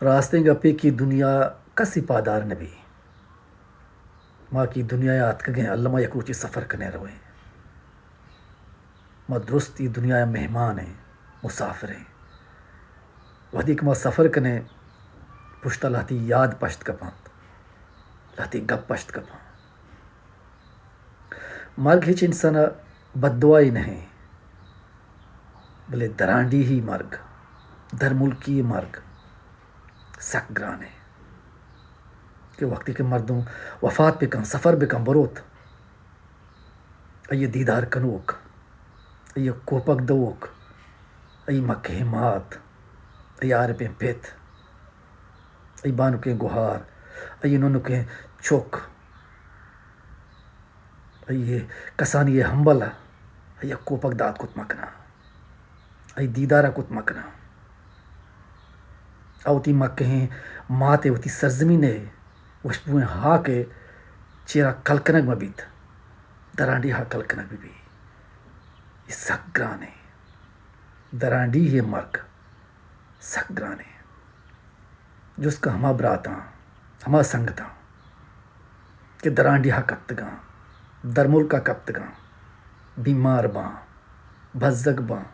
راستیں گپے کہ دنیا کسی پادار نہ بی۔ ما کہ دنیا ءَ آتکگیں، الما یک روچے سفر کنیں رویں۔ ما درست اے دنیا ءِ مہمان ایں، مسافر ایں۔ وہدے کہ ما سفر کنیں، پشت ءَ لہتے یاد پشت کپاں، لہتے گپ پشت کپاں۔ مرگ ہچ انسان ءَ بددعائے نہ ایں، بلے درانڈیہی مرگ، درملکی مرگ سک گران ایں کہ وقتی کہ مردم وفات بکن، سفر بکن، بروت، آئی ءِ دیدار کنوک، آئی ءَ کوپگ دوک، آئی مکہیں مات، آئی آرپیں پت، آئی بانکیں گہار، آئی ننکیں چک، آئی کسانی ءِ ہمبل ءَ آئی ءَ کوپگ دات کت مکناں، آئی دیدار ءَ کت مکناں۔ آ وتی مکہیں مات ءِ، وتی سرزمین ءِ وشبوئیں ہاک ءِ چیرا کل کنگ مہ بیت، درانڈیہا کل کنگ بہ بی۔ اے سک گران ایں۔ درانڈیہی مرگ سک گران ایں۔ جست کن ہما براتاں، ہما سنگتاں کہ درانڈیہا کپتگاں، درملکا کپتگاں، بیمار باں، بزگ باں،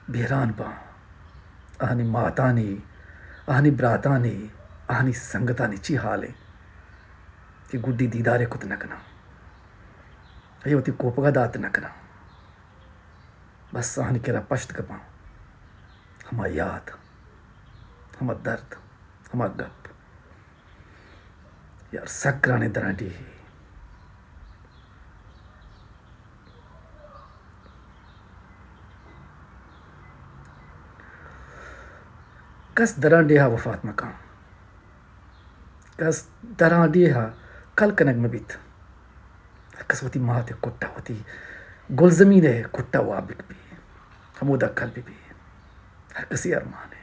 بیران باں، آہانی ماتانی، آہانی براتانی، آہانی سنگتانی چی حال ایں کہ گڈی دیدارے کت نہ کناں، آئی ءَ وتی کوپگا دات نہ کناں۔ بس آہانی کرا پشت کپاں۔ ہما یات، ہما درد، ہما گپ۔ یار، سک گرانیں درانڈیہی۔ کس درانڈیہا وفات مکن۔ کس درانڈیہا کل کنگ مہ بیت۔ ہر کس وتی مات ءِ کٹا، وتی گلزمین ءِ کٹا واب بہ بی، ہمودا کل بہ بی۔ ہر کسی ارمان اے،